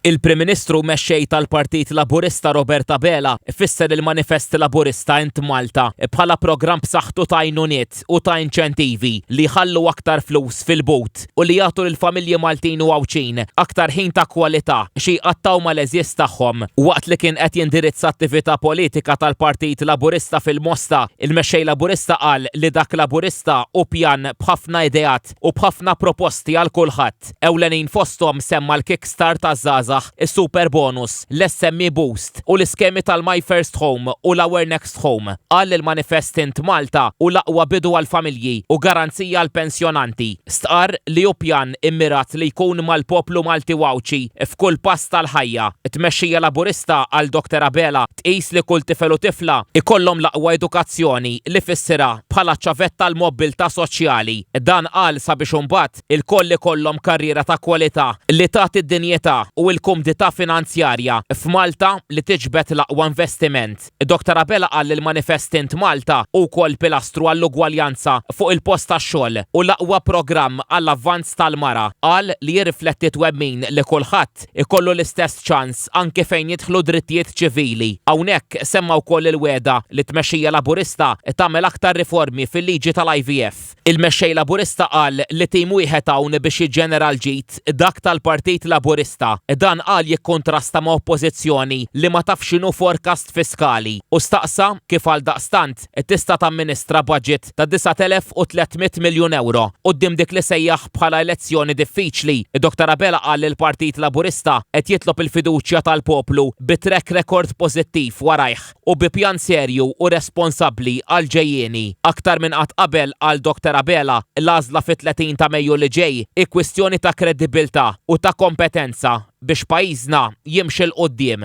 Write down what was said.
Il-Prim Ministru u Mexxej tal-Partit Laburista Robert Abela fisser il-Manifest Laburista Int Malta bħala programm b'saħħtu ta' għajnuniet u ta' inċentivi li jħallu aktar flus fil-but u li jagħtu lill-familji Maltin u Għawdxin aktar ħin ta' kwalità xi jqattgħu mal-għeżież tagħhom. Waqt li kien qed jindirizza attività politika tal-Partit Laburista fil-Mosta, il-Mexxej Laburista qal li dak Laburista hu pjan b'ħafna ideat u b'ħafna proposti għal kulħadd. Ewlenin fosthom semma l-Kickstart għaż-żgħażagħ, is-Super Bonus, l-SME Boost u l-iskemi tal-My First Home u l-Our Next Home. Qal li l-Manifest Int Malta hu l-aqwa bidu għall-familji u garanzija għall-pensjonanti. Stqarr li hu pjan immirat li jkun mal-poplu Malti u Għawdxi f'kull pass tal-ħajja. It-tmexxija Laburista, qal Dr Abela, tqis li kull tifel u tifla jkollhom l-aqwa edukazzjoni li fissirha bħala ċ-ċavetta għall-mobbiltà soċjali. Dan qal sabiex imbagħad ilkoll ikollhom karriera ta' kwalità li tagħti d-dinjità u l-kumdità finanzjarja f'Malta li tiġbed l-aqwa investiment. Dottor Abela qal li l-Manifest Int Malta hu wkoll pilastru għall-ugwaljanza fuq il-post tax-xogħol u l-aqwa programm għall-avvanz tal-mara. Qal li jirrifletti twemmin li kulħadd ikollu l-istess ċans anki fejn jidħlu drittijiet ċivili. Hawnhekk semma wkoll il-wegħda li t-tmexxija Laburista tagħmel aktar riformi fil-liġi tal-IVF. Il-Mexxej Laburista qal li tim wieħed hawn biex jiġġenera l-ġid, dak tal-Partit Laburista. Dan qal jikkuntrasta ma' Oppożizzjoni li ma tafx x'inhu forecast fiskali u staqsa kif għaldaqstant tista' tamministra budget ta' 9,300 miljun ewro quddiem dik li sejjaħ bħala elezzjoni diffiċli. Dottor Abela qal li l-Partit Laburista qed jitlob il-fiduċja tal-poplu bi track record pożittiv warajh u bi pjan serju u responsabbli għall-ġejjieni. Aktar minn qatt qabel, qal Dottor Abela, l-għażla fit-30 ta' Mejju li ġej hi kwistjoni ta' kredibbiltà u ta' kompetenza biex pajjiżna jimxi 'l quddiem.